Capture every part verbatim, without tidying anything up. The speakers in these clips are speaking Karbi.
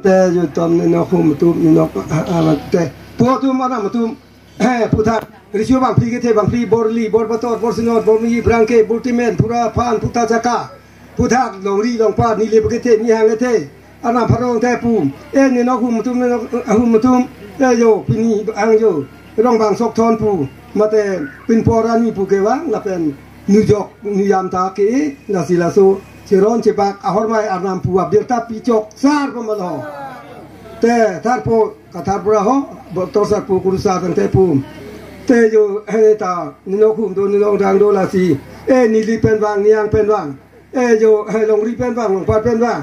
Te jo tom ne nok hum atum, ne nok, ah, ah, te po atum, anam atum, eh, puthak riso bangphli kethe bangphli, bor li, bor pator, bor sinot, bor mi, brang ke, bor timen, pura phan, puta chaka, puthak longri longpat, neli kethe, nihang kethe, anam pharong te pu, eh, ne nok hum atum, ne nok, ah, hum atum, eh, jo pini ang jo rong bang sok thon pu, mate pinpor ani pu kevang lapen nujok nuyam ta ke, lasi laso cheron chebak ahormai arnam pu abirta pichok sar pamalo. Te tharpo kathar pura ho, bo tor sar pu kurusar tangte pu. Te jo, eh, ta ne nok hum do, ne nok dang do lasi. Eh, neli pen vang, nihang pen vang. Eh, jo, eh, longri pen vang, longpat pen vang.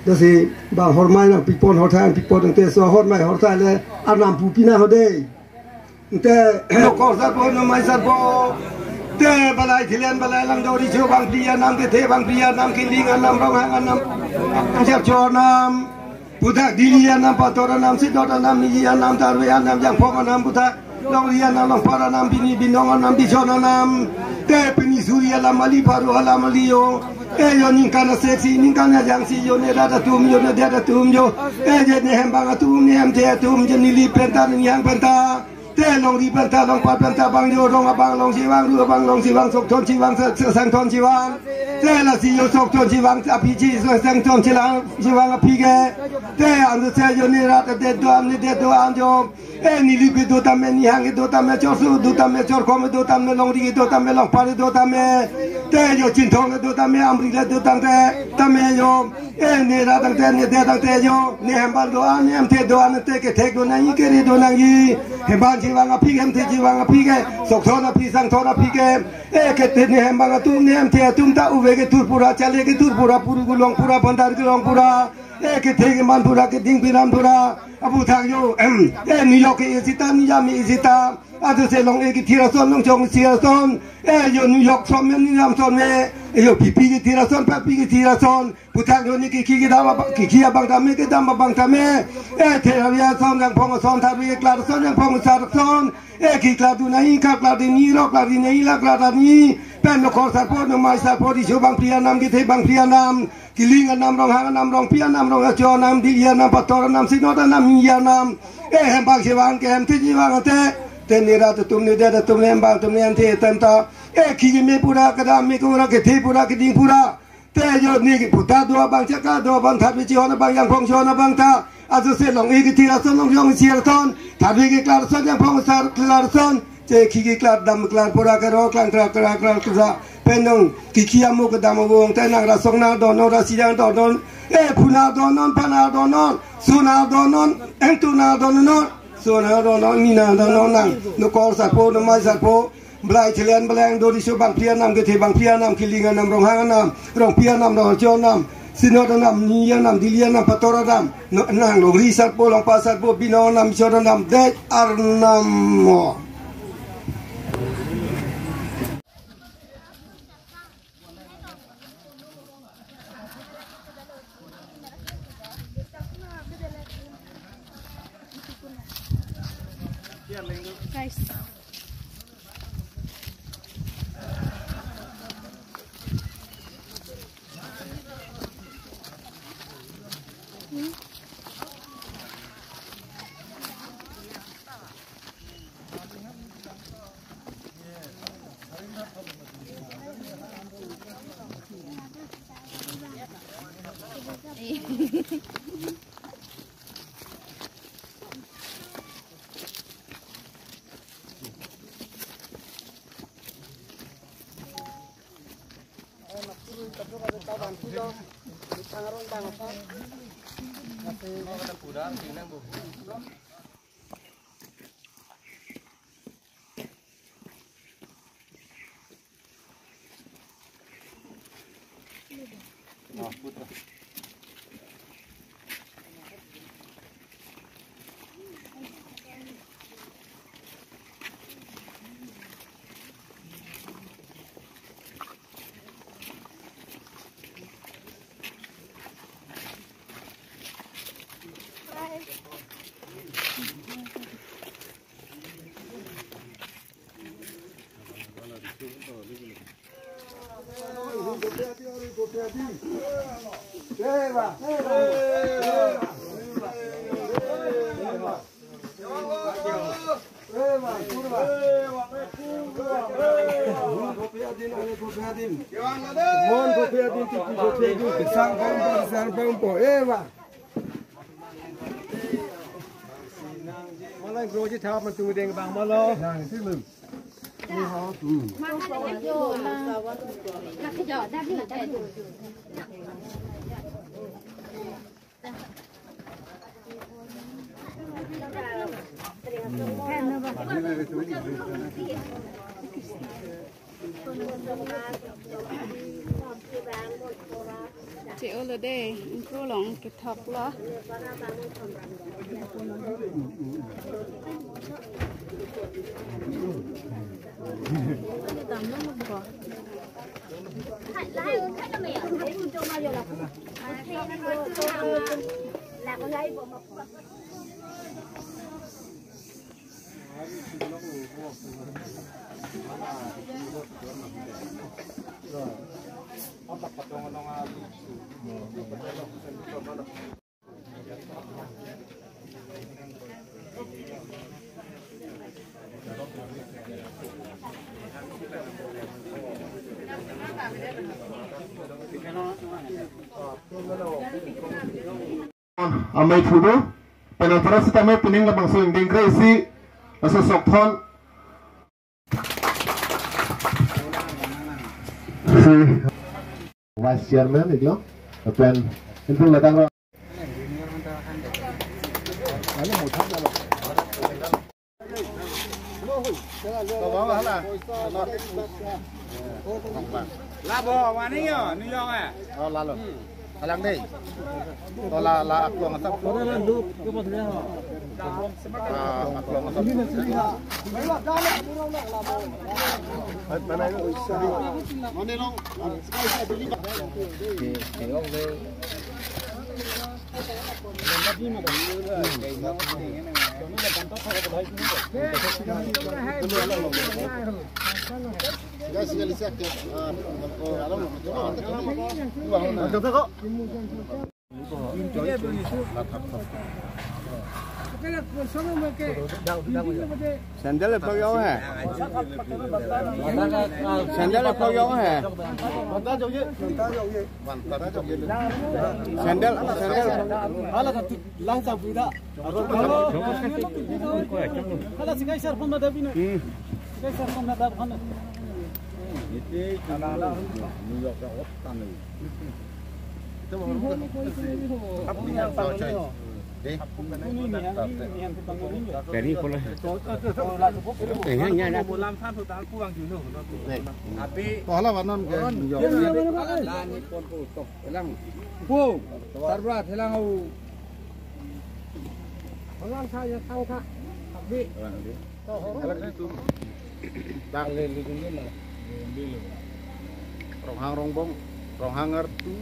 Lasi bang hormai nangpipon, hortha nangpipon tangte, so hormai hortha le arnam pu pina ho dei. Te, nokor sarpo, nomai sarpo. Te, balai thilen, balai lang do, riso bangphli anam, kethe bangphli anam, kiling anam, ronghang anam, amjar cho anam, puthak dili anam, pator anam, sidot anam, niji anam, tharve anam, jangphong anam, puthak longri anam, longpat anam, bini binong anam, bison anam. Te, pini suri alam, ali paru alam, ali jo. Eh, jo ningkan aseksi, ningkan ajangsi, jo ne rat atum, jo ne det atum, jo. Eh, je ne hembang atum, ne hemthe atum, je neli penta, ne nihang penta. Te longri penta, longpat penta, bang jo rong abang longsi vang, ru abang longsi vang, sok thon si vang, sa-, sa-, sang thon si vang. Te lasi jo sok thon si vang aphi si, sa-, sang thon si lang si vang aphi ke. Te andu se jo ne rat adet do-an, ne det do-an jo. Eh, neli ke do tame, nihang ke do tame, chorsu do tame, chorkom do tame, longri ke do tame, longpat do tame. Te jo chinthong do tame, amri le do tangte, tame jo. Eh, ne rat tangte, ne det tangte jo, ne hembang do-an, ne hemthe do-an, te kethek do nangji, kere do nangji. Hembang si vang aphi ke, hemthe si vang aphi ke, sok thon aphi, sang thon aphi ke. Eh, kethe ne hembang atum, ne hemthe atum ta uve kethur pura, chale kethur pura, puru kelong pura, bhandar kelong pura. Eh, kethe keman pura, keding piram pura. Aputhak jo, em, eh, nujok ke isi ta, niyam isi ta. Adu se long-e kethir ason, longchong si ason. Eh, jo nujok som me, niyam som me. Eh, jo pipi kethir ason, papi kethir ason. Puthak jo ne kiki kedam abang, kiki abang tame, kedam abang tame. Eh, therari ason, jangphong ason, tharve keklar ason, jangphong asar ason. Eh, keklar dun nangji, kaklar dun nangji, roklar dun nangji, laklar dun nangji. Pen nokor sarpo, nomai sarpo, riso bangphli anam, kethe bangphli anam, kiling anam, ronghang anam, rongpi anam, rongcho anam, dili anam, pator anam, sinot anam, niji anam. Eh, hembang si vang ke, hemthe si vang ante. Te ne rat atum, ne det atum, ne hembang atum, ne hemthe atum ta. Eh, kiki me pura, kedam me pura, kethe pura, keding pura. Te jo ne ke puta do abang, chaka do abang, tharve chihon abang, jangphong chihon abang ta. Ajo se long-e kethir ason, longchong si ason, tharve keklar ason, jangphong asar keklar ason. Che kiki klar dam klar pura kero klang klar klar klar klar. Pen nong kiki amu kedam awong te nang rasong nang donon, rasi nang donon. Eh, phu nang donon, pa nang donon, su nang donon, engtu nang donon, su nang donon, ni nang donon nang. Nokor sarpo, nomai sarpo. Balai thelen balai ang do, riso bangphli anam, kethe bangphli anam, kiling anam, ronghang anam, rongpi anam, rongcho anam, sinot anam, niji anam, dili anam, pator anam, no-, nang longri sarpo, longpat sarpo, binong anam, bison anam, det arnam mo. Guys. Mon kopi adin, tiki kopi adin, pisang pampo, pisang pampo, eva. Malai groji thap man tung deng bang malo. Nang, itu lu. Che olo de, ingkro long kethok lo. Amei phudo, penang para sitame pining labangso ingdeng kre-isi, laso sokthon. Si Vice Chairman, iklo, pen, itu datang. Labo, mana yo, New York eh? Oh, lalo. Alang dei. To la, la aklong asap. Ah, aklong asap. Hai, mana ini? Mana long? Sandal apok yong hai? Sandal apok yong hai? Sandal, sandal. Hala satu lang sabu dah. Hala sikai sar pun ada bina. Hmm. Sikai sar pun ada pun. Iti New York ka otan ni. Ito mo. Ap ni ang pang ni ho. Dei. Ini ni ang, ini ni ang pang ni. Dari pula. Kaya niya na. Dei. Api. To hala vanon ke New York. Lan ni pon po to. Elang. Po. Sarbat elang au. Holang sa ya tang ka. Abi. Holang di. To holang. Holang di tu. Dak le lu dun le. Ronghang Rongbong, Ronghang Artu.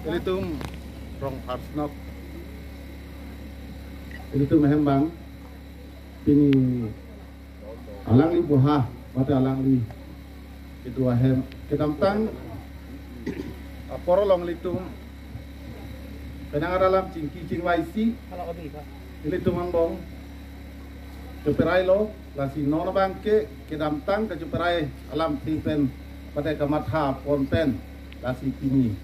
Ilitum Rong Harsnok. Ilitum hem bang. Pini alangli buha, mate alangli ketua hem kedamtang apor along ilitum penang alam chingki chingvaisi ilitum angbong keperai lo, lasi non abang ke kedamtang keperai alam ti pen mate kamatha pon pen lasi pini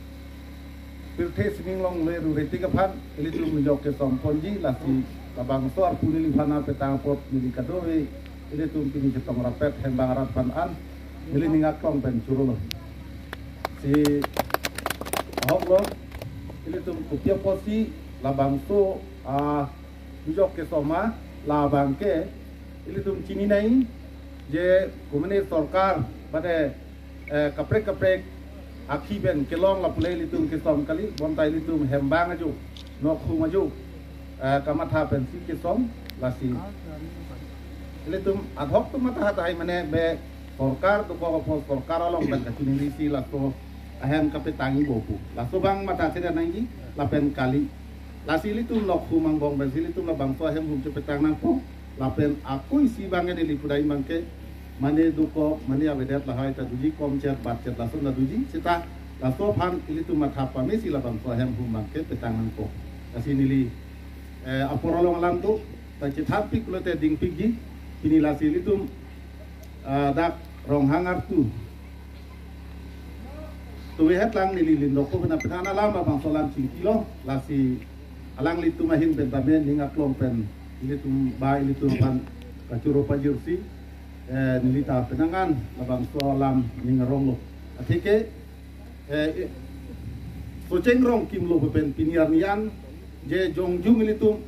pirthe sining longle rureti kaphan ilitum jok kesom ponji, lasi labangso arpu neliphan apetang apot neli kadokave ilitum pini chetong rapet hem bang arat aphan an neli ning aklong pen churolo. Si ahok lo, ilitum kopi apotsi labangso a jok kesom ma labang ke ilitum chini nai je kumene sorkar mate eh, kaprek kaprek akhi pen kelong lapu le ilitum kesom kali, bonta ilitum hem bang ajo, nokhum ajo, eh, kamatha pensi kesom, lasi ilitum ahok atum matha tahai mane be sorkar dokok apot sorkar along pen kachiningri si laso ahem kapetangji bo pu. Laso bang matha cheda nangji lapen kali. Lasi ilitum nokhum angbong pensi ilitum labangso ahem hum chepetang nangpo. Lapen ako isi bang neli pudai bang ke mane dokok, mane avedet lahai ta doji, kom chet bat chet lason ta doji. Seta laso aphan ilitum matha pamesi labangso ahem hum bang ke petang nangpo. Lasi neli, eh, apor along alam tu ta chethan pik lote ding pikji. Pini lasi ilitum Ah, dak Ronghang artu. Tuwe het lang neli lindok ko pena pena alam labangso alam chingkilo, lasi alanglitum ahin pen tame ning aklong pen ilitum ba ilitum aphan kachoro pajirsi, eh, neli ta penang an labangso alam ning aronglo. Atheke, eh, Socheng Rongkim lo pen pini arni an je jongjung ilitum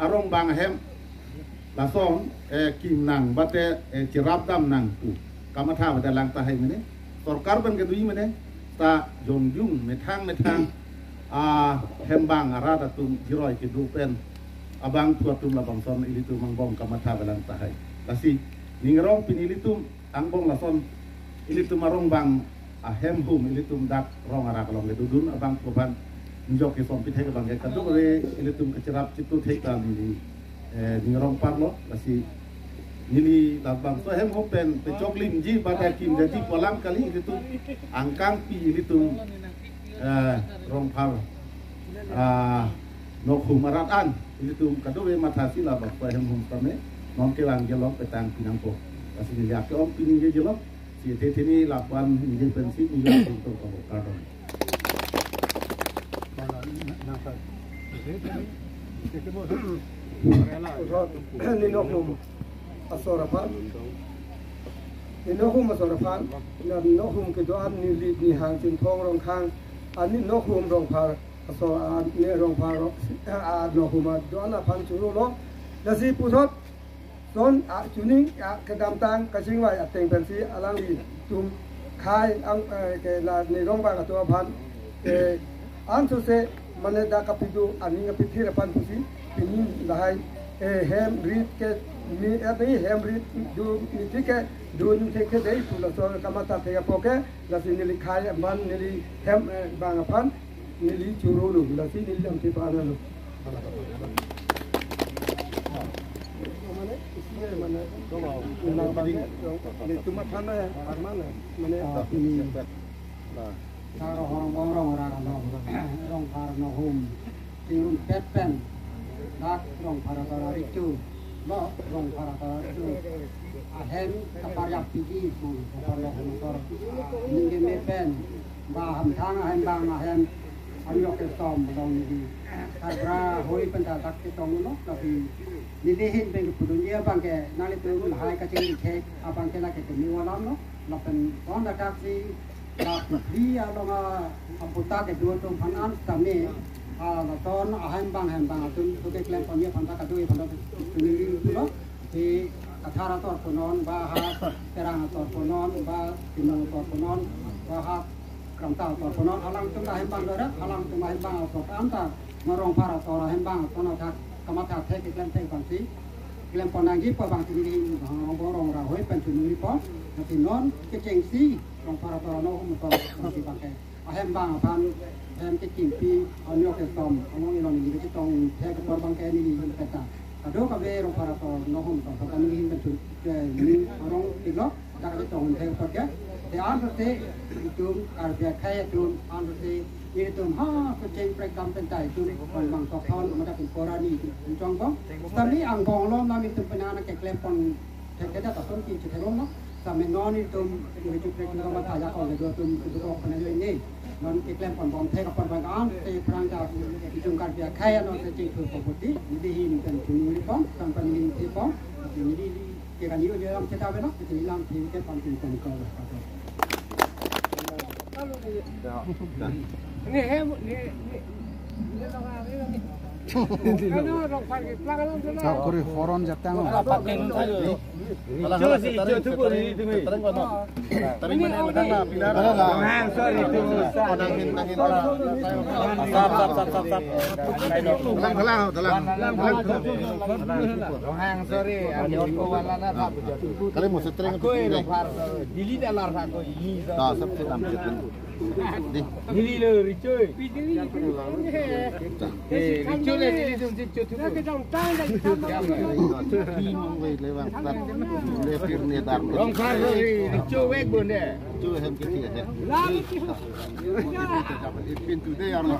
arong bang ahem lason, eh, kim nang bate, eh, cherap dam nang pu kamatha bate lang tahai mene, sorkar pen kedo-i mene, ta jongjung methang methang, ah, hem bang arat atum jiroi kedo pen abangphu atum labangson ilitum angbong kamatha bate lang tahai. Lasi ning arong pini ilitum angbong lason ilitum arong bang ahem hum ilitum dak rong arak along kedodun abangphu aphan injok kesom pithek abang ke kadokave ilitum kacherap chitu thek ta neli, eh, ning arong parlo, lasi neli labangso ahem hum pen pechok limji bate kim jadi pu alam kali, ilitum angkang pi ilitum, eh, Rongphar, ah, Nokhum arat an ilitum kadokave mathasi labangso ahem hum tame non kevang jelok petang pinangpo. Lasi neli ake-ong pini je jelok, si te thini lapuan ningje pensi ningje tung tung tung kardom. Ni Nokhum asor aphan, ni Nokhum asor aphan, na Nokhum kedo-an ni Lit ni Hang Chinthong Rongkhang, ani Nokhum Rongphar asor, ani Rongphar Rong, a Nokhum kedo-an aphan chorolo. Lasi puthot son a chuning a kedamtang kachingvai ateng pensi alanglitum khei ang, eh, ke la ni rong bang atum aphan, eh, ansose mane dak kapido aning kapithir aphan pusi pini lahai, eh, hem rit ke mi, eh, hem rit do mi thik ke do ni thik ke dei pu laso kamatha thek apot ke lasi neli khei aphan neli hem, eh, bang aphan neli chorolo, lasi neli lam te pa-an lo. Mane, isi mane, mane, neli cuma sana ya, mana, mane, ah, ini. Saro horong borong orang lo, Rongphar Nokhum, tingrum pet pen, dak Rongphar ator aritu, lo Rongphar ator aritu. Ahem kaparjap piji pu, kapar lo komotor. Ningke me pen, ba hamthang ahem bang ahem, ahem yok kesom, long neli. Karbra hoi pen ta dak ketong lo, tapi neli hin pen kepudun dia abang ke, nanglitum lahai kachingthek, abang ke lake kemi walam lo, lapen ton dak si, la putri along a, aputa kedo atum aphan an tame, a, lason ahem bang hem bang atum, tu keklem pon aphan ta kado aphan ta, tu neli tu lo, si Kathar ator punon, ba ha Terang ator punon, ba Timung ator punon, ba ha Kramta ator punon, alangtum ahem bang dorat, alangtum ahem bang ator anta, Rongphar ator ahem bang ator athak, kamatha thek keklem thek bangsi, klem pon nangji pu bangsi neli horong borong ra hoi pen chunung ri pon, lasi non kechengsi, Rongphar ator Nokhum ator bangsi bangke. Ahem bang aphan, hem kekimpi, ahem yok kesom, along ilong neli kachetong thek apor bangke neli peta. Kadokave Rongphar ator Nokhum ator, peta neli hin kachun, ke neli arong tiklo, dak kachetong thek apor ke. Te ansose, itum, Karbi akhei atum, ansose, itum ha, kecheng prekdam pen ta itum, kon bang sok thon, mada pen korani, itum chongbong. Tami angbong lo, nami itum pena na keklem pon, thek ke dak atum ki chethek lo, no? Same non itum, itum chupre itum kamatha ya kong kedo atum itum kok pena yo ini. Non keklem pon bom thek apor bang an, te prang ta itum Karbi akhei non te chingthur pon puti, neli hin pen chunung ri pon, tang pen neli thi pon, neli ke kan yo je lam cheta velo, te lam thi ke pon tin pen ko. Ini he, ini, ini, ini. Kori horon jatang. Richo si richo tu ko ri tu mi. Terang mana? Terang mana? Pindah. Ah, sorry tu. Nangin, nangin. Sap, sap, sap, sap, sap. Dalang, dalang, dalang. Rohang, sorry. Kali mau setreng tu. Dili dalar sa ko ini. Dah, sap, sap, sap. Di. Neli lo richo. Eh, richo le, neli dum richo tu. Di mong wei le bang. Le pir ne dar. Rongphar lo ri, richo vek bon de. Richo hem kiti he. Pintu de ya no.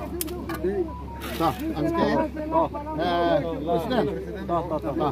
Dah, angke. Eh, Krishna. Dah, dah, dah, dah.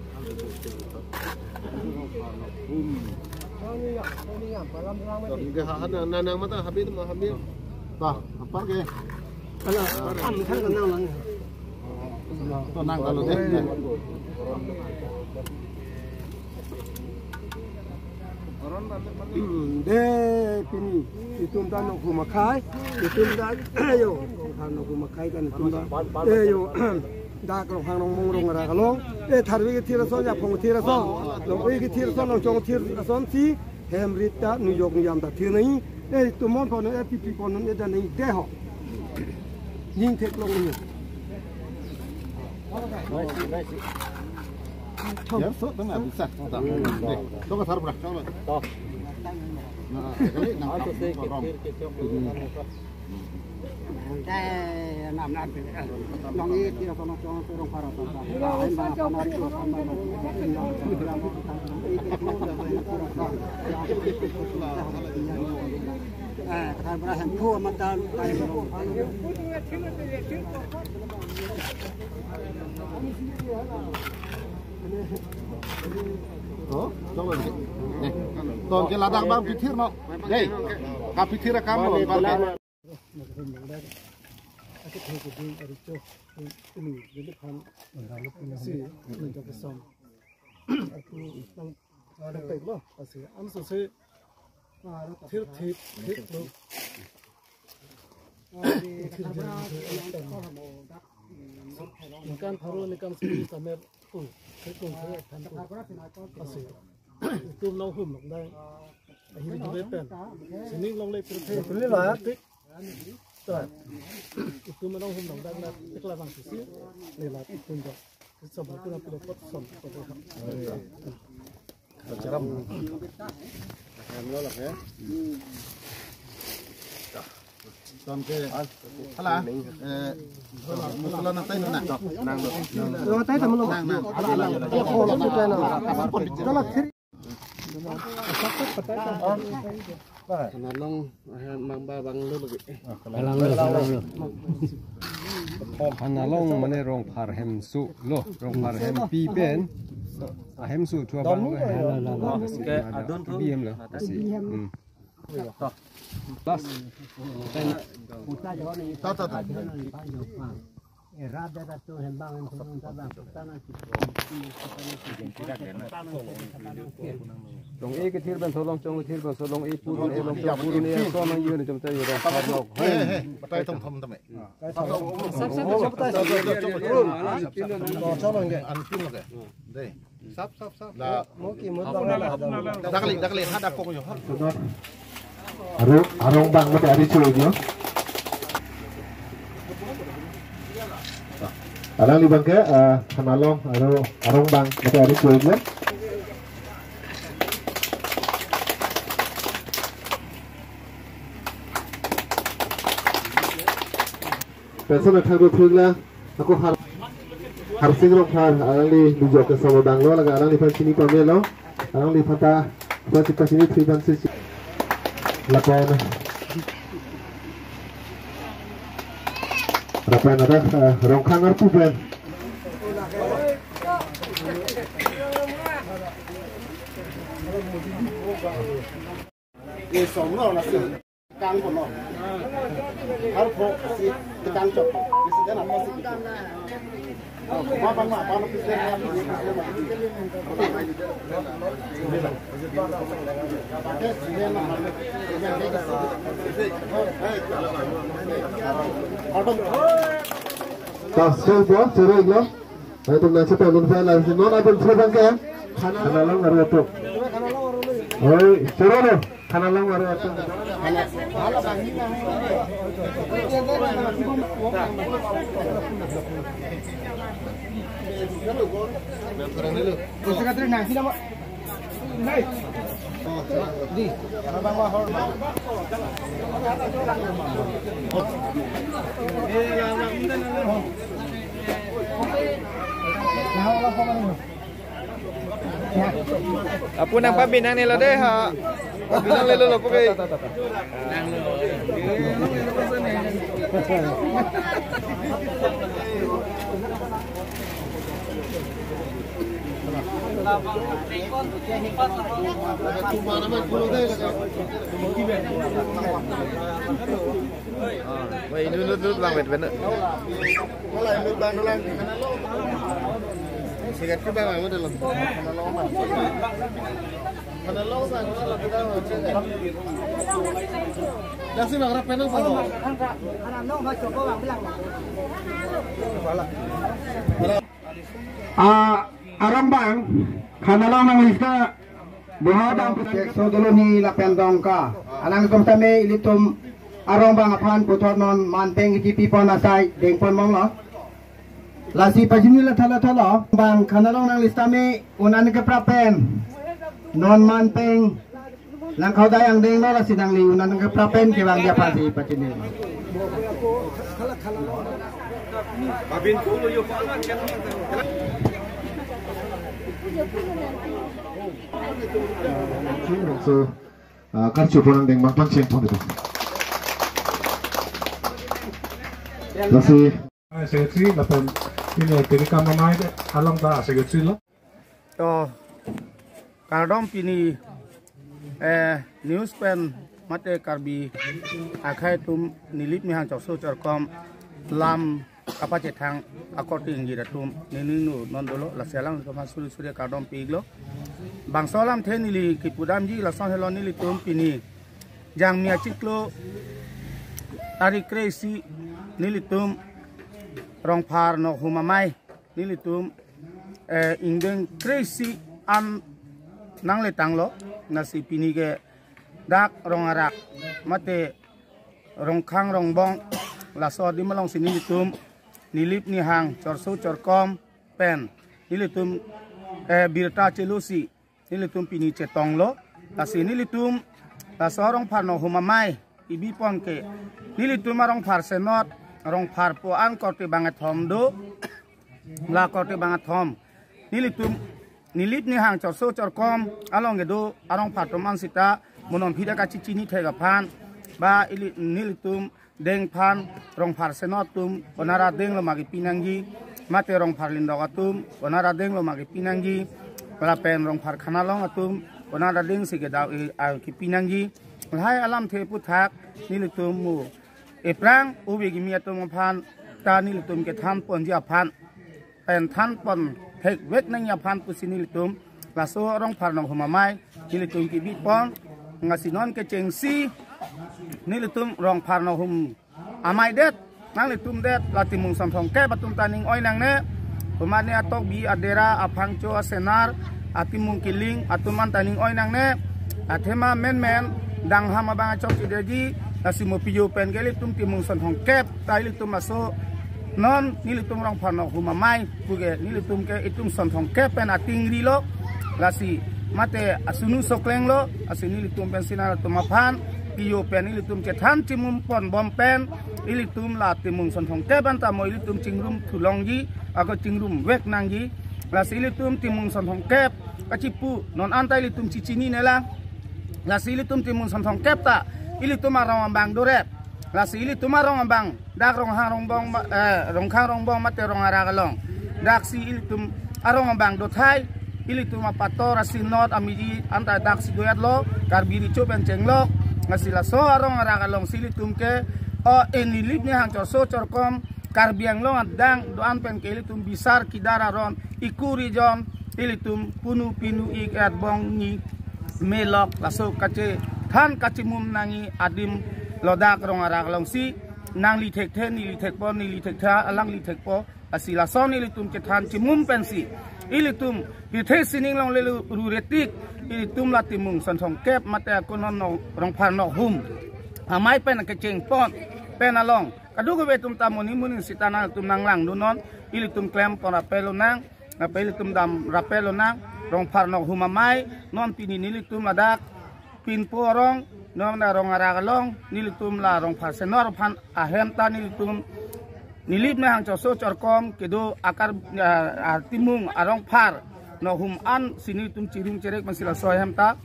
Nang, nang mata habis ma habis. Bah, apa ke? Ala, am kan nang lang. To nang kalau deh. De pini itum ta Nokhu Makhai, itum ta yo, Rongphar Nokhu Makhai kan itum ta. De yo, dak Rongphar Nokmung Rong Arak along. De tharve kethir ason, japhong kethir ason, long-oi kethir ason, longchong kethir ason si hem rit ta nujok nijam ta thir nai. De itum mon pon, eh, pipi pon, eh, dan nai de ho. Ning theklong ni. Ya, so, tama bisa. Tama. Deh, to ka thar pura. Nah, kali nang. Eh, nam, nam. Nong i tira sono chong turong para. Eh, thar pura hem thu matan. Oh, coba dikit. Nih, ton ke ladak bang pithir no. Dei, ka pithir akam lo, bang ke. Thir thip, thip lo. Ningkan pharo, ningkan suri samer, pu, thip lo, thip than pu. Asi. Itum nonghum nang dai. Ahiri jure pen. Sining longle pirthe. Pirthe la. Tik. Tra. Itum nonghum nang dai na tik la bang sisi. Lela itum do. Sob itum na pilo pot som. Ton ke, hala, eh, musala nang tai na. Nang, nang. Lo tai tamo lo. Nang, nang. Hala, hala, hala. Hala, hala. Hala, thir. Hanalong, eh, mang ba bang lo lagi. Hanalong, hanalong. Hanalong mane Rongphar hemso lo, Rongphar hempi pen. Ahemso thua bang lo. Hanalong. Ke adon thu. Bi hem lo. Asi. Hmm. Last. Ta, ta, ta. Long-e kethir pen so, longchong kethir pen so, long-e purun, eh, longchong purun, eh, so nang yun chom ta yun. He, he, he. Batai thom thom tame. Sab, sab, sab, sab. An pin lo ke. Dei. Sap, sap, sap. La. Mo ki mo. Dakle, dakle, hadak kong yo. Arong, arong bang mate ari choi yo. Alangli bang ke, eh, hanalong, arong, arong bang mate ari choi yo. Penso na thangdo thugla, ako Har-, Harsing Rongphar, alangli nujok ke sama bang lo, laga alangliphan chini pamelo, alangliphan ta, pasi pasi ni three one six. Lapen, lapen ada, eh, Rongkhang arpu pen. Ye som lo na si kang kono. Har pho si kang chok. Isi den apa si? Ma bang ma, bang lo pisi den ma, pisi den ma. Pardon. Tas ko bo, choro iglo. Atum nangchepa mun pai la si non atum choro bang ke. Hanalong arlo atum. Oi, choro lo. Hanalong arlo atum. Apu nangpabinang nelo dei ha. Pabinang lelo lo puke. Wah, inut inut lang bet bener. Sigat ke bang, anu dalam. Ah, arong bang, khanalong nanglista, boha dam putek so doloni lapen dongka. Anang tum tame ilitum arong bang aphan puthot non manpeng iji pipon asai dengpon mong lo. Lasi pajini la thala thala. Bang khanalong nanglista me un-an keprap pen. Non manpeng nangkhaudai angdeng lo, lasi nangli un-an keprap pen kevang dia pasi pajini. So, ah, karchu pon angdeng bang pangcheng pon itu. Lasi Secretary, lapen ini Terika Mamai along ta Secretary lo. To, kardom pini, eh, news pen mate Karbi akhai atum Nilip Nihang Chorso Chorkom lam kapachethang akorte ingjir atum nini nu non dolo, lasi alanglitum aphan suri suri kardom pi-iklo. Bangso alamthe neli kipudamji lason helo, nelitum pini Jangmi achiklo tarik kre-isi nelitum Rongphar Nohum Amei nelitum, eh, ingdeng kre-isi an nangletanglo, lasi pini ke dak rong arak mate rongkhang rongbong laso adim alongsi nelitum Nilip Nihang Chorso Chorkom pen nelitum, eh, birta chelosi nelitum pini chetonglo. Lasi nelitum laso Rongphar Nohum Amei ibipon ke nelitum arongphar senot, rongphar po-an korte bangkethom do. La korte bangkethom nelitum Nilip Nihang Chorso Chorkom along kedo arongphar atum an sita mo non aphi ta kachechini thek aphan, ba ili nelitum dengphan rongphar senot atum konat adeng lo ma kepi nangji, mate rongphar lindok atum konat adeng lo ma kepi nangji, lapen rongphar khanalong atum konat adengsi kedau-i, ah, kepi nangji. Lahai alamthe aphuthak nelitum mo ephrang ove kimi atum aphan ta nelitum kethan ponji aphan pen than pon thekvek nangji aphan pusi nelitum laso Rongphar Nohum Amei nelitum kibipon, lasi non kechengsi nelitum Rongphar Nohum Amei det, nanglitum det, la Timung Sonthong Kep atum ta ning oi nangne, komatne atokbi adera aphangcho asenar atimung kiling atum an ta ning oi nangne, athema menmen dangham abang achok chidegi, lasi mo piyo pen ke ilitum Timung Sonthong Kep ta ilitum aso non nelitum Rongphar Nohum Amei puke nelitum ke itum Sonthong Kep pen atingri lo, lasi mate asunu sokleng lo, lasi nelitum pensi nangtum aphan piyo pen ilitum chethan chimum pon bom pen ilitum la Timung Sonthong Kep anta mo ilitum chingrum thulongji, ako chingrum vek nangji, lasi ilitum Timung Sonthong Kep kachipu non anta ilitum chechini nela, lasi ilitum Timung Sonthong Kep ta ilitum arong abang dorep, lasi ilitum arong abang dak rongkhang rongbong ma-, eh, rongkhang rongbong mate rong arak along, daksi ilitum arong abang dothai, ilitum apator asinot amiji anta daksi doyat lo, Karbi Recho pen chenglok, lasi laso arong arak alongsi ilitum ke, o, e Nilip Nihang Chorso Chorkom Karbi Anglong adang do-an pen ke ilitum bisar kidar aron eco-region, ilitum punu pinu ik at bong ni melok laso kachethan kachimum nangji adim lo dak rong arak alongsi, nangli thekthe neli thekpo, neli thekthe alangli thekpo, lasi lason ilitum chethan chimum pensi ilitum pithe sining longle ru retik, ilitum la Timung Sonthong Kep mate ako non no Rongphar Nohum Amei pen kecheng pon pen along kadokave atum ta moning moning sita nangtum nanglangdun non, ilitum klem pon rapel lonang, rapel ilitum dam rapel lonang, Rongphar Nokhum Amei, non pini nelitum ladak Pinpo arong, non arong arak along, nelitum la Rongphar Senot aphan ahem ta nelitum Nilip Nihang Choso Chorkom kedo akar, ah, ah, timung arongphar Nokhum an si nelitum chirum cherek pensi laso ahem ta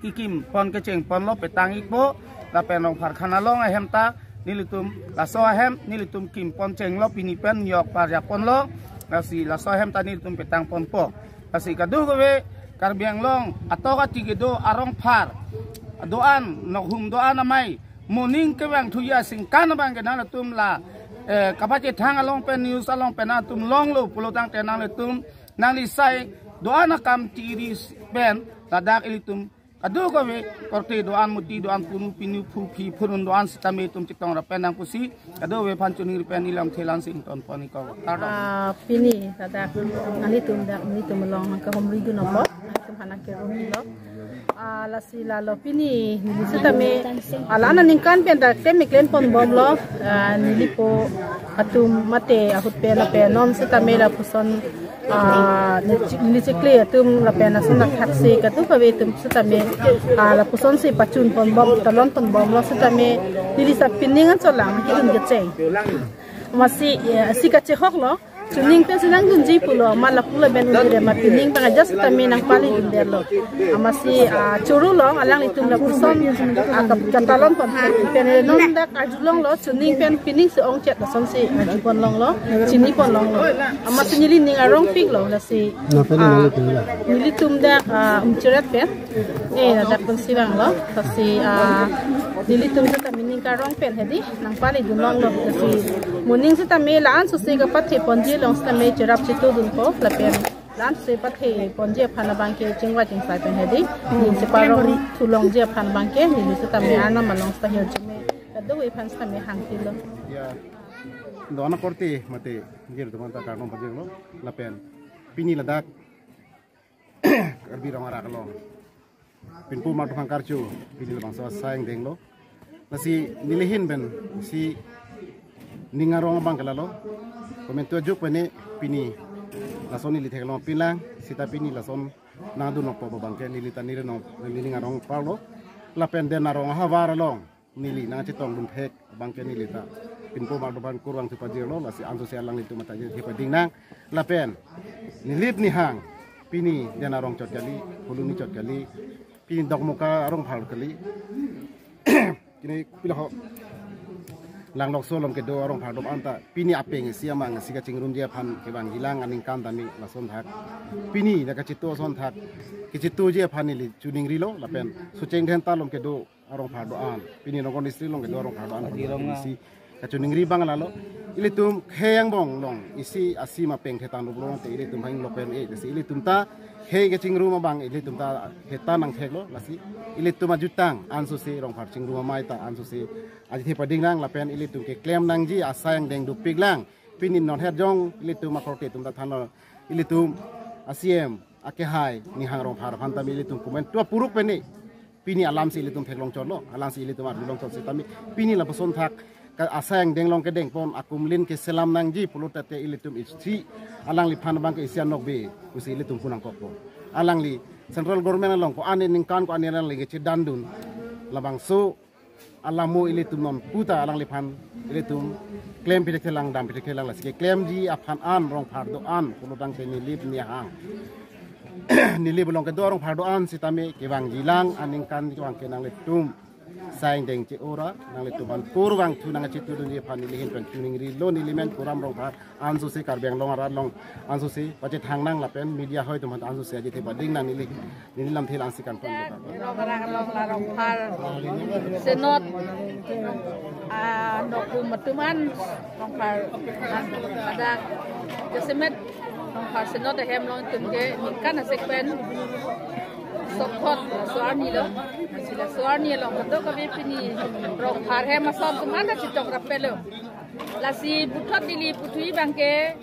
kekim pon kecheng ponlo, petang ikpo, lapen Rongphar Khan along ahem ta nelitum laso ahem nelitum kim pon chenglo, pini pen yok parjap ponlo, lasi laso ahem ta nelitum petang ponpo. Lasi kadokave Karbi Anglong atok ati kedo arongphar do-an, Nokhum do-an amei, moning kevang thuji asingkan abang ke nangtum la, eh, kapachethang along pen, news along pen nangtum longlo pulo tangte nanglitum nangli sai do-an akam tiri pen ladak ilitum kadokave korte do-an, muti do-an, punu pinu, phuphi phurun do-an sitame itum chetong ra pen nang pusi kadokave aphan choningri pen ilam thelan sing ton pon ikok. Kardom. Ah, pini ladak nanglitum dak nelitum along nangkahumri dun apot nangtum aphan nangkerumlo. Ah, lasi lalo pini neli sitame, ah, la-an aningkan pen dak klem klem pon bomlo. Ah, nelipo atum mate ahut pen lapen non sitame lapuson, ah, neli chikli atum lapen ason athaksi kadokave atum sitame, ah, lapuson si pachun pon bom, talon pon bomlo sitame neli sa pining an cholang ke-un kecheng. Amatsi, eh, si kachehoklo, chuning pen si nangdunji pulo, ma lapu laben un-e ma pining abang ajat sitame nangpali dundetlo. Amatsi, ah, choro long, alanglitum lapuson, ah, kap-, katalon pon pen, pen non dak arjulonglo, chuning pen pining si ongchet lason si arju pon longlo, chini pon longlo. Amatsi neli ning arongpiklo, lasi, ah, nelitum dak, ah, Umcheret pen, eh, ladak pensi vanglo, lasi, ah, nelitum sitame ning karong pen hedi nangpali dun longlo, lasi moning sitame la-an sose kapathe ponji along sitame cherap chetu dunpo, lapen la-an sose pathe ponji aphan abang ke chingvai chingsai pen hedi ning cheparong thu longji aphan abang ke neli sitame Arnam along sita hirjume kadokave aphan sitame hangpilo. Ya. Dona korte mate jir teman ta karnong pajirlo, lapen pini ladak Karbi Rong Arak along Pinpo Martophan Karcho pini labangso asai angdenglo. Lasi neli ahin pen si ning arong abang ke lalo. Komentu ajuk pen ne pini lason neli theklong pinlang, sita pini lason nangdun nokpo abang ke neli ta neli nong neli ning arong parlo. Lapen den arong ahavar along neli nangchetong dun thek abang ke neli ta Pinpo Martophan kurvangthu pajirlo, lasi ansose alanglitum mate ajat thepading nang. Lapen Nilip Nihang pini den arong chot kali, Phuloni chot kali, pini Dokmoka arongphar kali. Kini pila ho Langlokso along kedo arongphar do-an ta pini apeng isi amang isi kachingrumji aphan kevangji lang aningkan tame lason thak. Pini dak kachitu ason thak, kachituji aphan neli choningrilo, lapen Socheng Dhenta along kedo arongphar do-an, pini Nagaon District along kedo arongphar do-an, isi kachoningri abang lalo. Ilitum khei angbong along isi asim apeng thetang doplo te ilitum hang lopen e, lasi ilitum ta khei kachingrum abang ilitum ta thetang nangtheklo, lasi ilitum ajutang ansose Rongphar chingrum amei ta ansose ajat thepading nang, lapen ilitum keklem nangji asai angdeng dopik lang. Pini non het jong ilitum akorte atum ta thanlo, ilitum a-C M akehai Nihang Rongphar aphan tame ilitum komentu apuruk pen ne pini alam si ilitum theklong chotlo, alam si ilitum arjulong chot sitame pini lapuson thak ka asai angdeng along kedeng pon akumlin keselam nangji pulo tangte ilitum isi alangliphan abang ke isi anokbe pusi ilitum pu nangkokpo. Alangli Central Government along ko-an aningkan ko-an alangli kechedan dun, labangso alamo ilitum non puta alangliphan ilitum klem pithekthe lang, dam pithekthe lang, lasi keklemji aphan an Rongphar do-an pulo tangte Nilip Nihang, Nilip along kedo arongphar do-an sitame kevangji lang aningkan kevang ke nanglitum asai angdeng che-ora, nanglitum aphan kurvangthu nangchitu dunji aphan neli ahin pen choningrilo, neli men Kuram Rongphar ansose Karbi Anglong arat along ansose pachethang nang lapen media hoi atum ansose ajat thepading nang, neli neli lamthe lang si kan pon. Rong Arak along la Rongphar Senot, ah, Nokhum atum an, Rongphar an, ladak jasemet Rongphar Senot ahem along itum ke ningkan asek pen sokot laso arni lo, lasi laso arni along kadokave pini Rongphar ahem ason atum an ta chetong rapetlo. Lasi puthot neli puthu abang ke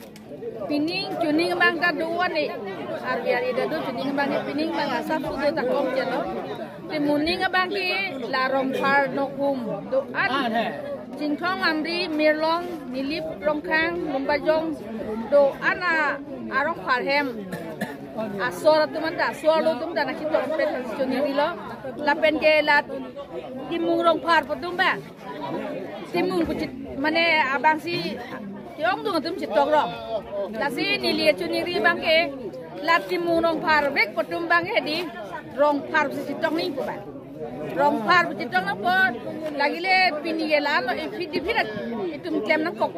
pining chuning abang ta do-an e. Arvi ari ta do chuning abang ke, pining abang asap sudo ta kom chelo. Te moning abang ke la Rongphar Nokhum do-an, Chinthong Amri, Mirlong, Nilip Rongkhang, Lumbajong do-an a, arongphar ahem. asor atum anta, asor arlo atum ta nangchetong rapet choningri lo. Lapen ke la Timung Rongphar pu atum ba, Timung pu chit, mane abangsi ke-ongdung atum chetong rong. Lasi neli choningri abang ke la Timung Rongphar vek pu atum abang ke di Rongphar si chetong nangji pu ba. Rongphar pu chetong nangpo, lake le pini ke la-an lo, iphi di phira itum klem nangkok.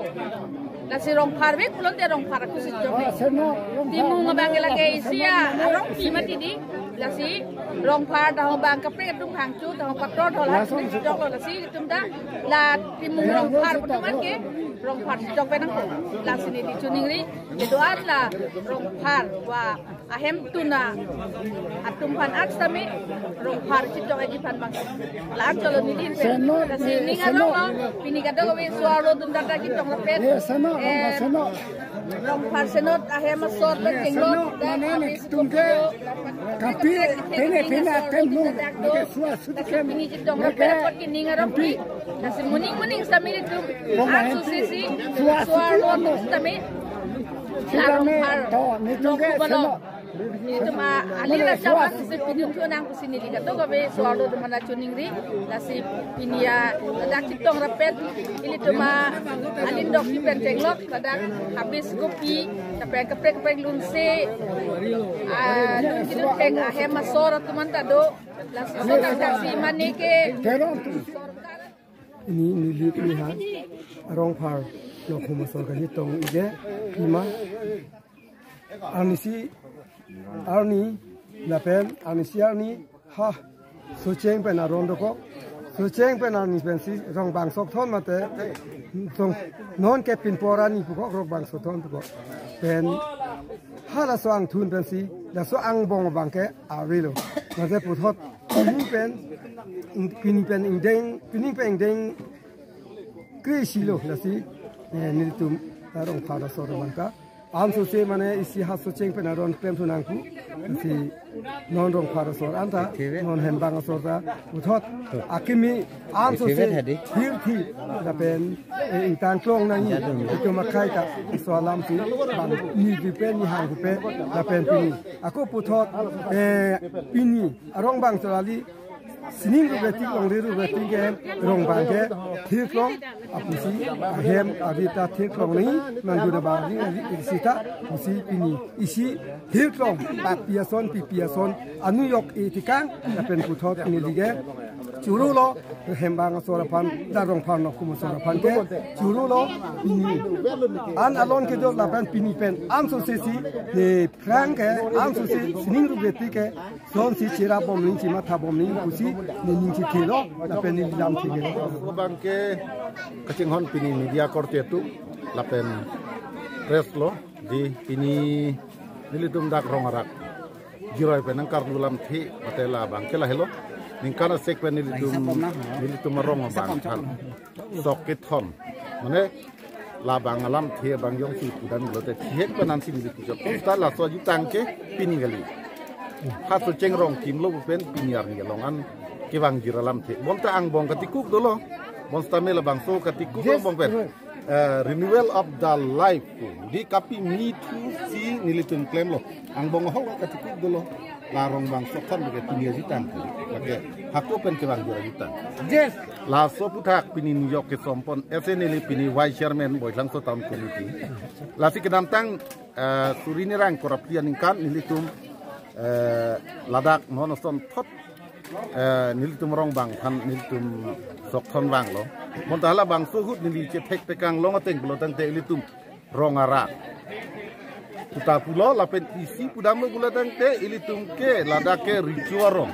Lasi Rongphar vek pulote Rongphar ako si chetong nangji. Timung abang ke lake isi arong pi mati di. Lasi Rongphar tahong bang kaprek atum hangchu, tahong pator dola chetong lo, lasi itum ta la Timung Rongphar pu atum abang ke Rongphar chetong pen nangkok. Lasi neli choningri, kedo-an la Rongphar wa ahem tuna atum aphan aks tame Rongphar chetong aji aphan bang. La-an cholo neli pen. Senot, lasi ning senot. Arong lo, pini kadokave asor arlo atum ta nangchetong rapet. Eh, senot, eh, senot. Rongphar senot ahem asor pen, eh, chenglok, senot, dan mane habis nelitum ke kopi, pene, pene atem nu, neke sua suti kem. Pini chetong rapet apot ke ning arong pi. Lasi moning moning sami nelitum. Bong ahem pi. Asu sisi. Sua suti asor arlo ano. Atum sitame, la Rongphar to, nelitum ke nokhu balo. Senot. Itum a, ali la jaman si pidun thu nang pusi neli kadokave asor arlo atum aphan choningri. Lasi pini ya ladak chetong rapet, ilitum a, alindok pi pen chenglok, ladak habis kopi, lapen kaprek kaprek lunse, ah, lun kidun thek ahem asor atum anta do. Lasi so tak tak si mane ke. Ini neli pini ha Rongphar nokhu asor kachetong ike pima. Arnisi arni lapen arnisi arni ha Socheng pen aron dokok. Socheng pen arni pensi Rongbang Sokthon mate. Song non ke pinpor arni pukok Rongbang Sokthon pukok. Pen halaso angthun pensi laso angbong abang ke avelo. Mate puthot pini pen ing-, pini pen ingdeng, pini pen ingdeng kre isi lo, lasi, eh, nelitum, eh, Rongphar asor abang ta. Ansose mane isi ha Socheng pen aron klem thu nangkok. Lasi non Rongphar asor anta, non Hembang asor ta puthot akimi ansose thirthi lapen, eh, ingtang klong nangji itum akhei ta, laso alam si bang ni pen ni hang pen lapen pini ako puthot, eh, pini arong bang cholali sining rup retik, longri rup retik ke Rongbang ke thirklong, apusi ahem arit ta thirklong ni, nangdun abang ni, sita pusi pini isi thirklong, papi ason, pipi ason, anujok itikang, lapen puthot neli ke choro lo, Hembang asor aphan, la Rongphar nokhu asor aphan ke choro lo, pini an alon kedo lapen pini pen ansose si, eh, phrang ke ansose sining rup retik ke sonsi cherap bom nangji, chematha bom nangji pusi neli ning chethelo, lapen neli lam thelo. Abang ke kachinghon pini media korte atum lapen press lo, di pini nelitum dak rong arak jiroi pen nangkarlu lamthe mate labang ke lahelo. Ningkan asek pen nelitum, nelitum arong abang aphan sok kethon. Mane labang alamthe abang jongsi pudam lote thihek pen ansi neli puchot. Pusta laso ajutang ke pini kali. Ha Socheng Rongkim lo pen pini arni along an kevang jir alamthe. Bonta angbong katikuk dolo. Bonta me labangso katikuk lo bong pen. Eh, renewal of the life. Di kapi mi thu si nelitum klem lo. Angbong ho katikuk dolo. La Rongbang Sokthon ke pini ajutang. Lake hako pen kevang jir ajutang. Yes. Laso aputhak pini nijok kesompon S N L A pini Vice Chairman Boilangso Town Committee. Lasi kedamtang, eh, suri nerang korapli aningkan nelitum, eh, ladak non asonthot, eh, nelitum Rongbang aphan nelitum Sokthon vanglo. Bonta halabangso ahut neli chethek pekang long ateng pulo tangte ilitum rong arak. Puta pulo lapen isi pudamlo pulo tangte ilitum ke ladak ke Richo Arong.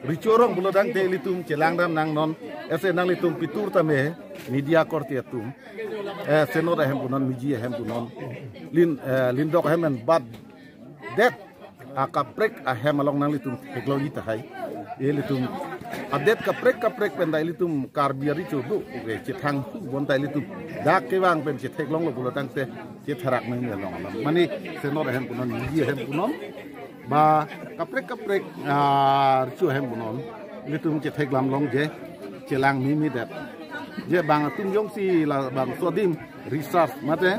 Richo Arong pulo tangte ilitum chelangdam nang non. Ese nanglitum pitur tame media korte atum. Eh, senot ahem punon, miji ahem punon. Lin, eh, lindok ahem en bat det akaprek ahem along nanglitum theklongji tahai. Ilitum adet kaprek kaprek pen ta ilitum Karbi ari chodo. Oke, chethang hu bonta ilitum dak kevang pen chetheklonglo pulo tangte chetherak nang ni along alam. Mane senot ahem punon, miji ahem punon. Ba kaprek kaprek, ah, Richo ahem punon. Ilitum chetheklam longji chelang mimi det. Je bang atum jongsi labangso adim research mate,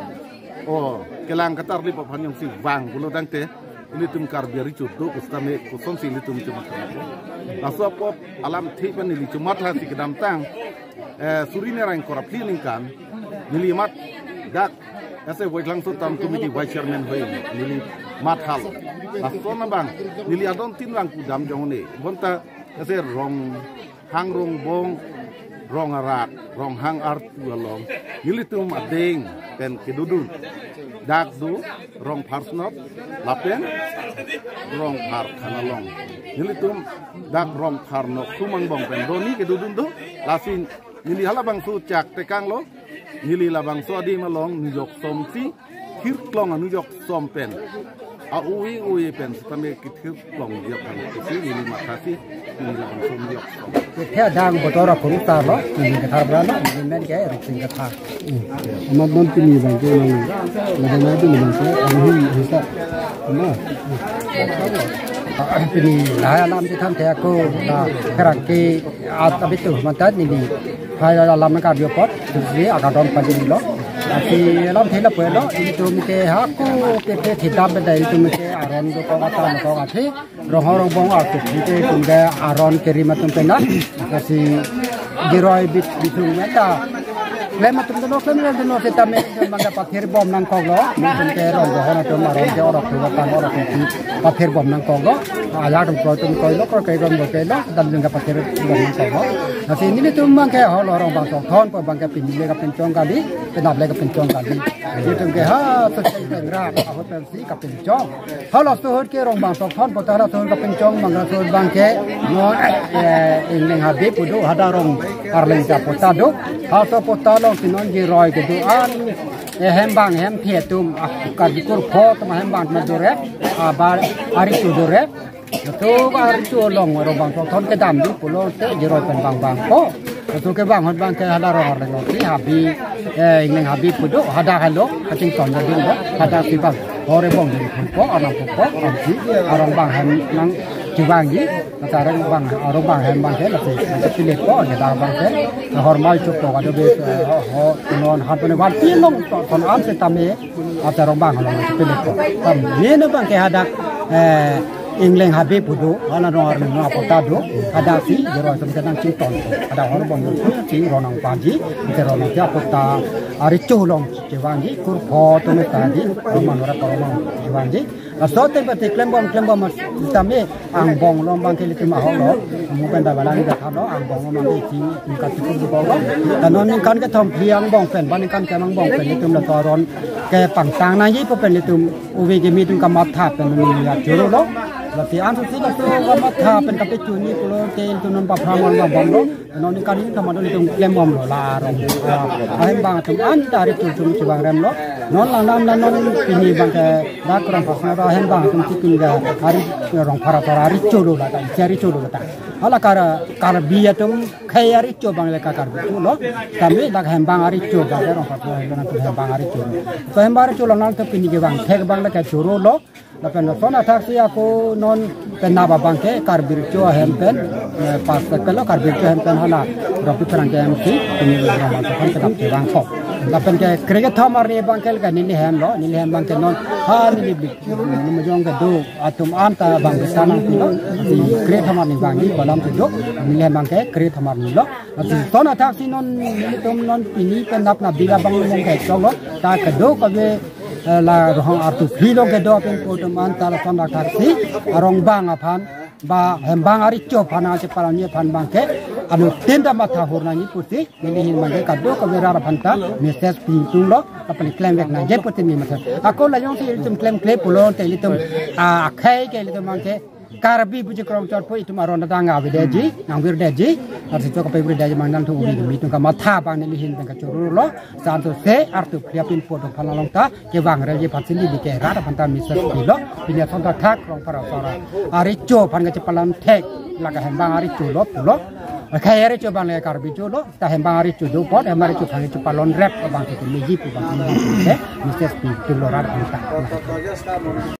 o, kelang katarlip aphan jongsi vang pulo tangte Ilitum Karbi ari chudo kusitame kosonsi ilitum chomatha. Laso apot alamthe pen neli chomatha si kedamtang, eh, suri nereng kre-phli aningkan, neli mat dak ase Voitlangso Town Committee Vice Chairman hoi neli mathalo. Laso anabang neli adon tin vang pudam jong-un-e. Bonta ase Ronghang Rongbong, Rong Arak, Ronghang artu along nelitum adeng pen kedodun. Dak do Rongpharsnot lapen Rongpharkhan along. Nelitum dak Rongpharnokthum angbong pen doni kedodun do. Lasi neli halabangso chak tekanglo. Neli labangso adim along nujok somsi thirklong anujok som pen, a-ui ui pen sitame kethirklong jok kan isi neli mathasi neli labangso nujok som. Kethe adang botor aphuru ta lo, neli kethar bra lo, neli men ke Riksing Kathar. Amat non pini abang ke nang, laban na pini abang ke, ang hin hisa. Ama. Pini lahai alam si than the ako, ta kerang ke at abitu mantat neli. Hai alam ka dio pot, si akadon pajin lo. Lasi alamthe lapu lo, ilitum ke hako pe pe thidam pe dai ilitum ke aron dokok atan dokok athi. Ronghang Rongbong artu ke ilitum ke aron kerim atum pena. Lasi jiroi bit bitung meta. Klem atum dono klem atum dono sitame mangga pathir bom nangkoklo. Ilitum ke Ronghang atum aron ke orok tu batang orok tu pathir bom nangkoklo. Ayat atum kroitum kroilo, kroi ke gon bo ke lo, dam jengga pathir bom nangkoklo. Lasi nelitum abang ke holo Rongbang Sokthon pu abang ke pini le kapinchong kali, penap le kapinchong kali. Nelitum ke ha seseng pengra ahut pensi kapinchong. Halaso ahut ke Rongbang Sokthon pu ta halaso ahut kapinchong, mangga laso ahut abang ke non, eh, Ingleng Habib pu do, hadak Rong Arleng ta pu ta do. Halaso pu ta along si non jiroi kedo-an, eh, hembang hemthe atum, ah, Karbi kurpho atum hembang atum do rep, ah, ba ari tu do rep. Laso ari tu along Rongbang Sokthon kedam di pulote jiroi pen bang bang po. Laso kevang ahut abang ke hadak Rong Arleng along si Habib, eh, Ingleng Habib pu do, hadak helo kachingthon jadi lo, hadak si bang. Hore bong di po, anam po, anam si, arong bang hem nangchevangji, kata arong bang, arong bang hem abang ke, lasi, lasi pilet po, ya dak abang ke, hormai chok po, kado be, eh, ho, ho, non, han pene van pilong, to, ton am sitame, ata arong bang, along, lasi pilet po. Tam, nene abang ke hadak, eh, Ingleng Habib pu do, hadak Rong Arleng apo ta do, hadak si, jiroi atum ke nangchingthon, hadak hore bong, si, ronang paji, si ronang si apo ta, ari chu along, chevangji, kurpho atum ta di, roman ora roman chevangji. Laso ateng pati klembom, klembom sitame angbong along abang ke ilitum ahok lo. Mo pen da balang da thalo, angbong along abang ke isi, isi kachipur di bong lo. Ta non ningkan kethom phli angbong pen, ba ningkan kep angbong pen ilitum laso aron kepangtang nangji pu pen ilitum ove kimi atum kamatha pen neli ya choro lo. Lasi ansi laso kamatha pen kapechunji pulote ilitum non paphrang angbong bom lo. Non ningkan kethom atum ilitum klembom lo la arong. Ah, ahembang atum anta ari chu atum chevang rem lo. Non langdam la non pini abang ke dak Rongpharsnot ahembang atum si pini ke ari Rongphar ator ari chu lo la ta, isi ari chu lo la ta. Hala kar, Karbi atum khei ari chu abang le ka Karbi chu lo. Kami dak hembang ari chu abang ke Rongpharsnot atum hembang ari chu lo. To hembang ari chu lo nang to pini kevang thek abang le ke choro lo. Lapen lason athak si ako non penap abang ke Karbi Riso ahem pen, eh, pas pelo Karbi Riso ahem pen hala Ropi Pherangke M C, pini Rongpharsnot kedam chevang po. Lapen ke krekethom arni abang ke neli hem lo, neli hem abang ke non, ha neli bi, neli mejong kedo atum anta abang ke sanang pilo, si krekethom arni abang ni kolam tujuh, neli hem abang ke krekethom arni lo. Lason athak si non nelitum non pini penap na biga abang mong ke chok lo, ta kedo kave eh, la Rohang artu phli along kedo pen po atum anta lason athak si arong bang aphan ba hembang ari chu aphan ache parani aphan abang ke anuttin ta matha hur nangji pusi neli hin abang ke kadokave rat aphan ta message pitung lo, kapani klem vek nangji pusi neli matha. Ako la jongsi ilitum klemkle pulote ilitum, ah, akhei ke ilitum abang ke Karbi puji krongchot po itum aron ta nangvedetji, nangvedetji, arsi chok kapevedetji abang nangtum ove kimi atum kamatha abang neli hin abang kachoro lo, santo se artu phli apin po atum aphan along ta kevang rem ji aphan si neli ke rat aphan ta message pilo, pini lason athak Rongphar ator ari chu aphan kachepalam thek, la kahembang ari chu lo pulo, khei ari chu abang le Karbi chu lo, ta hembang ari chu do apot, hembang ari chu aphan kachepalon rep abang si meji pu abang si message pitung lo rat aphan ta.